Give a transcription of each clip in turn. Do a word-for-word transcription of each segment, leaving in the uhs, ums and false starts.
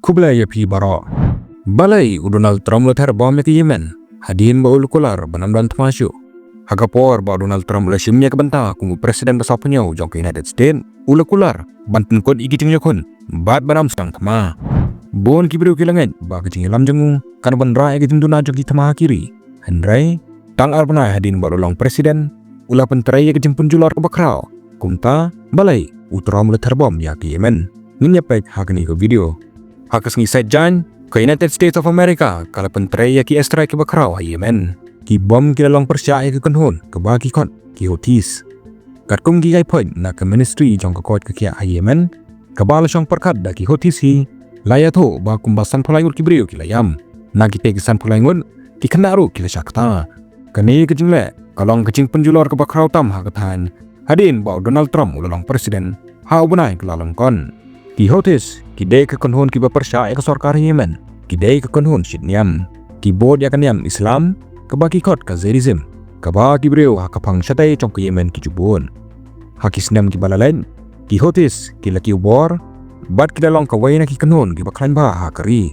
Khublei ïa phi baroh. Balei u Donald Trump u la ther bom ïa ka Yemen hadien ba u la kular ban ym don thma shuh? Ha ka por ba u Donald Trump u la shim ïa ka bynta kum u president ba sawphew jong ka United States, u la kular ban pynkut ïa ki jingïakhun bad ban ym sdang thma. Bun ki briew ki la ngeit ba ka jingïalam jong u kan wanrah ïa ka jingduna jong ki thma ha ki ri. Hynrei tang ar bnai hadien ba u la long president, u la pyntrei ïa ka jingpynjulor kaba khraw. Kumta, balei u Trump u la ther bom ïa ka Yemen? Ngin ïa peit ha kane ka video. Ha ka sngi Saitjaiñ, ka United States of America ka la pyntrei ïa ki airstrike kiba khraw ha Yemen. Ki bom ki la long pyrshah ïa ka kynhun kaba ki khot ki Houthis. Katkum ki kaiphod na ka ministry jong ka koit ka khiah ha Yemen, kaba la shong pyrkhat da ki Houthis hi, la ïathuh ba kumba sanphew lai ngut ki briew ki la ïam. Na kitei ki sanphew lai ngut, ki khynnah ruh ki la shah kata. Kane ka jingleh ka long ka jingpynjulor kaba khraw tam ha ka thaiñ hadien ba u Donald Trump u la long president ha u bnai ka la long kon. Ki Houthis ki dei ka kynhun kiba pyrshah ïa ka sorkar Yemen. Ki dei ka kynhun shit niam, ki bud ïa ka niam Islam kaba ki khot ka Zaydism, kaba ki briew ha ka phang shatei jong ka Yemen ki ju bud. Ha ki snem kiba la leit, ki Houthis ki la kiew bor bad ki la long kawei na ki kynhun kiba khlaiñ bha ha ka ri.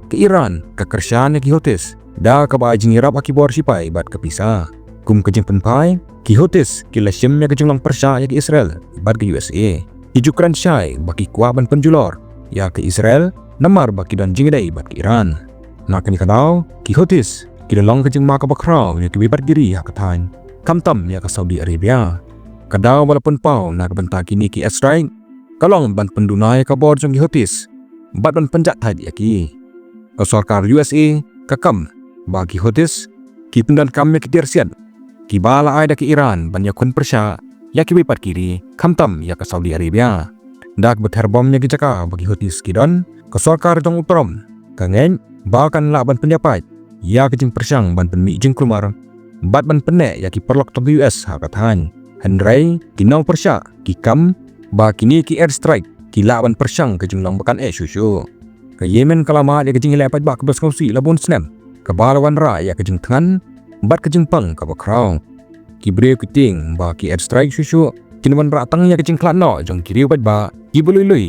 Ka Iran ka kyrshan ïa ki Houthis da kaba ai jingïarap ha ki bor shipai bad ka pisa. Kum ka jingpynphai, ki Houthis ki la shim ïa ka jinglong pyrshah ïa ka Israel bad ka U S A. Ki ju kren shai ba ki kwah ban pynjulor ïa ka Israel namar ba ki don jingïadei bad ka Iran. Na kane ka daw, ki Houthis ki la long ka jingma kaba khraw ïa kiwei pat ki ri ha ka thaiñ, khamtam ïa ka Saudi Arabia. Ka daw ba la pynpaw na ka bynta kine ki airstrike ka long ban pynduna ïa ka bor jong ki Houthis bad ban pynjahthait ïa ki. Ka sorkar U S A ka kam ba ki Houthis ki pyndonkam ïa ki tiar siat kiba la ai da ka Iran ban ïakhun pyrshah ïa kiwei pat ki ri, khamtam ïa ka Saudi Arabia. Da kaba ther bom ïa ki jaka ba ki Houthis ki don, ka sorkar jong u Trump ka ngeit ba kan lah ban pynïapait ïa ka jingpyrshang ban pynmih jingkulmar bad ban pynneh ïa ki paralok jong ka U S ha ka thaiñ. Hynrei ki nongpyrshah ki kam ba kine ki airstrike ki lah ban pyrshang ka jinglong ba kan eh shuh shuh. Ka Yemen ka la mad ïa ka jingïaleh paidbah kaba sngewsih la bun snem, kaba la wanrah ïa ka jingthngan bad ka jingpang kaba khraw. Ki briew ki tieng ba ki airstrike shuh shuh kin wanrah tang ïa ka jingkhlad noh jong ki riew paidbah kiba lui lui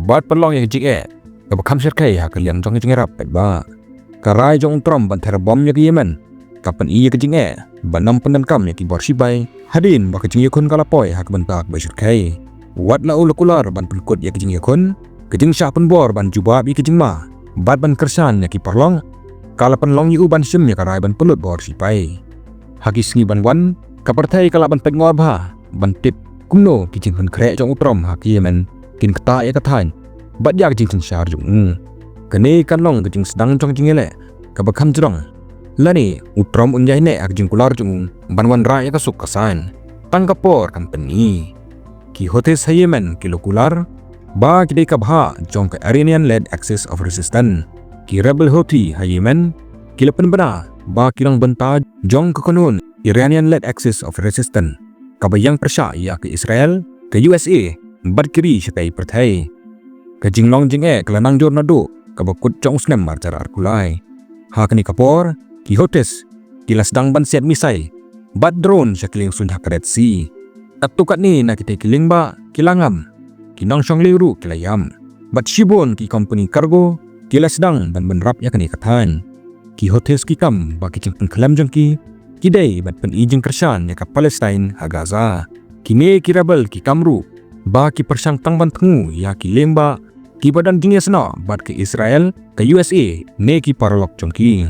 bad pynlong ïa ka jingeh kaba kham shyrkhei ha ka liang jong ka jingïarap paidbah. Ka rai jong u Trump ban ther bom ïa ka Yemen ka pyni ïa ka jingeh ban ym pyndonkam ïa ki bor shipai hadien ba ka jingïakhun ka la poi ha ka bynta kaba shyrkhei. Wat la u la kular ban pynkut ïa ka jingïakhun, ka jingshah pynbor ban jubab ïa ka jingma bad ban kyrshan ïa ki paralok ka la pynlong ïa u ban shim ïa ka rai ban pynlut bor shipai. Ha ki sngi ban wan, ka pyrthei ka lah ban peit ngor bha ban tip kumno ki jingpynkhreh jong u Trump ha ka Yemen kin ktah ïa ka thaiñ bad ïa ka jingsynshar jong u. Kane kan long ka jingsdang jong ka jingïaleh kaba kham jrong lane u Trump un ïaineh ha ka jingkular jong u ban wanrah ïa ka suk ka saiñ. Tang ka por kan pyni. Ki Houthis ha Yemen ki la kular ba ki dei ka bhah jong ka Iranian-led Axis of Resistance. Ki rebel Houthi ha Yemen ki la pynbna ba ki long bynta jong ka kynhun Iranian-led Axis of Resistance kaba ïeng pyrshah ïa ka Israel, ka U S A bad ki ri shatei pyrthei. Ka jinglong jingeh ka la nang jur naduh kaba kut jong u snem arhajar arphew lai. Ha kane ka por, ki Houthis ki la sdang ban siat missile bad drone sha ki liengsuiñ ha ka Red Sea. Katto katne na kitei ki liengba ki la ngam, ki nongshong lieng ruh ki la ïam, bad shibun ki kompani cargo ki la sdang ban bynrap ïa kane ka thaiñ. Ki Houthis ki kam ba ki jingpynkhlem jong ki ki dei ban pyni jingkyrshan ïa ka Palestine ha Gaza. Kine ki rebel ki kam ruh ba ki pyrshang tang ban thmu ïa ki liengba kiba don jingïasnoh bad ka Israel, ka U S A ne ki paralok jong ki.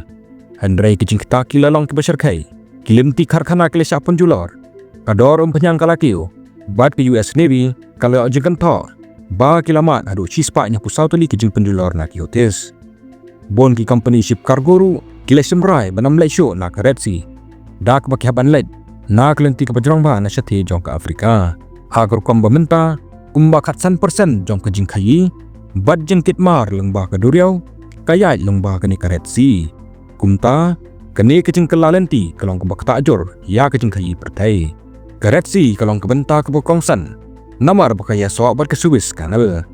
Hynrei ki jingktah ki la long kiba shyrkhei. Ki lynti karkhana ki la shah pynjulor, ka dor umphniang ka la kiew bad ka U S Navy ka la ïoh jingkynthoh ba ki la mad haduh shispah hynñiewphew saw tylli ki jingpynjulor na ki Houthis. Bun ki kompani ship cargo ruh ki la shim rai ban ym leit shuh na ka Red Sea, da kaba ki hap ban leit na ka lynti kaba jrong bha na shathie jong ka Africa. Ha ka rukom ba mynta, kumba khatsan persen jong ka jingkhaïi bad jingkit mar lyngba ka duriaw ka ïaid lyngba kane ka Red Sea. Kumta, kane ka jingkylla lynti ka long kaba ktah jur ïa ka jingkhaïi pyrthei. Ka Red Sea ka long ka bynta kaba kongsan namar ba ka ïasoh bad ka Suez Canal.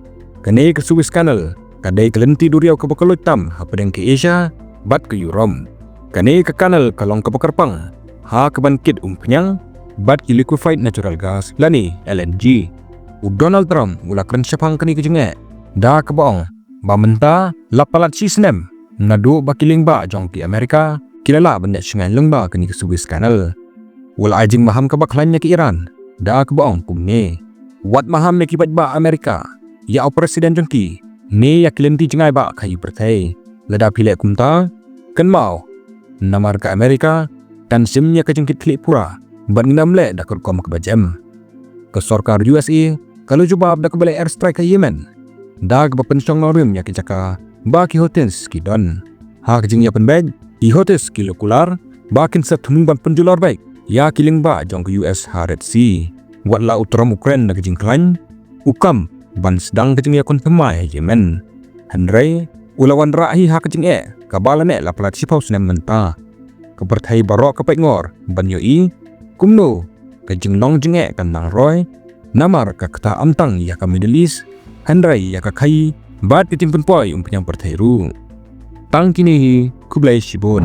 Kane ka Suez Canal ka dei ka lynti duriaw kaba kylluid tam hapdeng ka Asia bad ka Europe. Kane ka canal ka long kaba kyrpang ha kaban kit umphniang bad ki liquefied natural gas lane L N G. U Donald Trump u la kren shaphang kane ka jingeh da kaba ong ba mynta la palat shi snem naduh ba ki lyngba jong ki Amerika ki la lah ban ïa shngaiñ lyngba kane ka Suez Canal. U la ai jingmaham kaba khlaiñ ïa ka Iran da kaba ong kumne: Wat maham ïa ki paidbah Amerika, ïa u president jong ki, ne ïa ki lynti jngai ba khaïi pyrthei. Lada phi leh kumta, kynmaw, namar ka Amerika kan shim ïa ka jingkitkhlieh pura bad ngin ym leh da ka rukom kaba jem. Ka sorkar U S A ka la jubab da kaba leh airstrike ha Yemen da kaba pynshong nongrim ïa ki jaka ba ki Houthis ki don. Ha ka jingïapynbeit, ki Houthis ki la kular ba kin sa thmu ban pynjulor beit ïa ki lyngba jong ka U S ha Red Sea. Wat la u Trump u kren da ka jingkhlaiñ, u kam ban sdang ka jingïakun thymmai ha Yemen. Hynrei u la wanrah hi ha ka jingeh kaba la neh la palat shiphew snem mynta, ka pyrthei baroh ka peit ngor ban ïohi kumno ka jinglong jingeh kan nang roi, namar ka ktah ym tang ïa ka Middle East hynrei ïa ka khaïi bad ka jingpynpoi umphniang pyrthei ruh. Tang kine hi, khublei shibun.